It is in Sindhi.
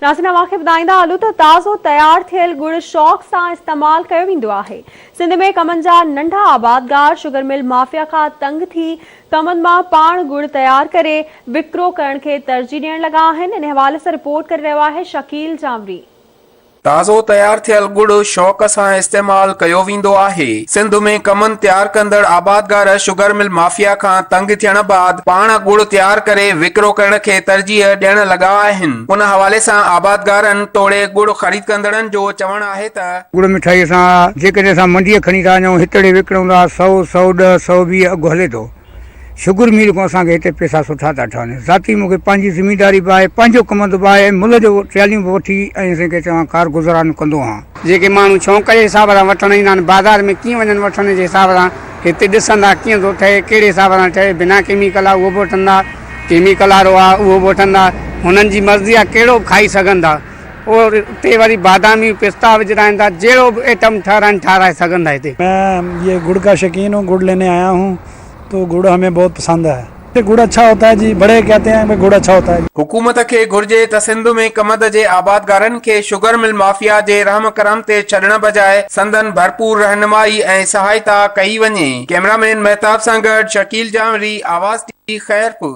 ناظرين اوهان کي ٻڌائيندا هلون ته تازو تيار ٿيل ڳڙ شوق سان استعمال ڪيو ويندو آهي. سنڌ ۾ ڪمند جا ننڍا آبادگار شگر مل مافيا کان تنگ ٿي ڪمند مان پاڻ ڳڙ تيار ڪري وڪرو ڪرڻ کي ترجيح ڏيڻ لڳا آهن. ان حوالي سان رپورٽ ڪري رهيو آهي شڪيل جانوري. تازو تيار ٿيل ڳڙ شوق سان استعمال ڪيو ويندو آهي. سنڌ ۾ ڪمند تيار ڪندڙ آبادگار شگر مل مافيا کان تنگ ٿيڻ بعد پاڻ ڳڙ تيار ڪري وڪرو ڪرڻ کي ترجيح ڏيڻ لڳا آهن. ان حوالي سان آبادگارن توڙي ڳڙ خريد ڪندڙن جو چوڻ آهي ته. ڳڙ مٺائيء سان جيڪڏهن اسان منڊيء کڻي ٿا وڃون هتڙي وڪڻون ٿا سئو، 110، 120 اگهه هلي ٿو. شگر مل کان اسان کي هتي پئسا سٺا ٿا ٺهن. ذاتي مون کي پنهنجي ذميداري به آهي، پنهنجو ڪمند به آهي ۽ مل جو ٽراليون به وٺي ۽ اسين کي چوان ڪار گذران ڪندو هان. جيڪي ماڻهو شونق جي حساب سان وٺڻ ايندا آهن بازار ۾ ڪيئن وڃن وٺڻ جي حساب سان هتي ڏسندا ڪيئن ٿو ٺهي ڪهڙي حساب سان ٺهي بنا ڪيميڪل آهي اهو به وٺندا ڪيميڪل وارو آهي اهو به وٺندا هنن جي مرضي آهي ڪهڙو به کائي سگهن ٿا اهو اتي وري بادامي پستا وجهرائن ٿا جهڙو به ائٽم ٺهرائن ٺهرائي سگهن ٿا هتي. مين يه گڙ ڪا شوقين هون گڙ ليني آيا هون تو گڙ همين بهت پسند هي گڙ اڇا هوتا هي جي بڙي ڪهتي هين ڀئي گڙ اڇا هوتا هي. حڪومت کي گهرجي ته سنڌ ۾ ڪمند جي آبادگارن کي شگر مل مافيا جي رحم ڪرم تي ڇڏڻ بجاء سندن ڀرپور رهنمائي ۽ سهائتا ڪئي وڃي. ڪئميرا مين مهتاب سان گڏ شڪيل جانوري، آواز ٽي وي خيرپور.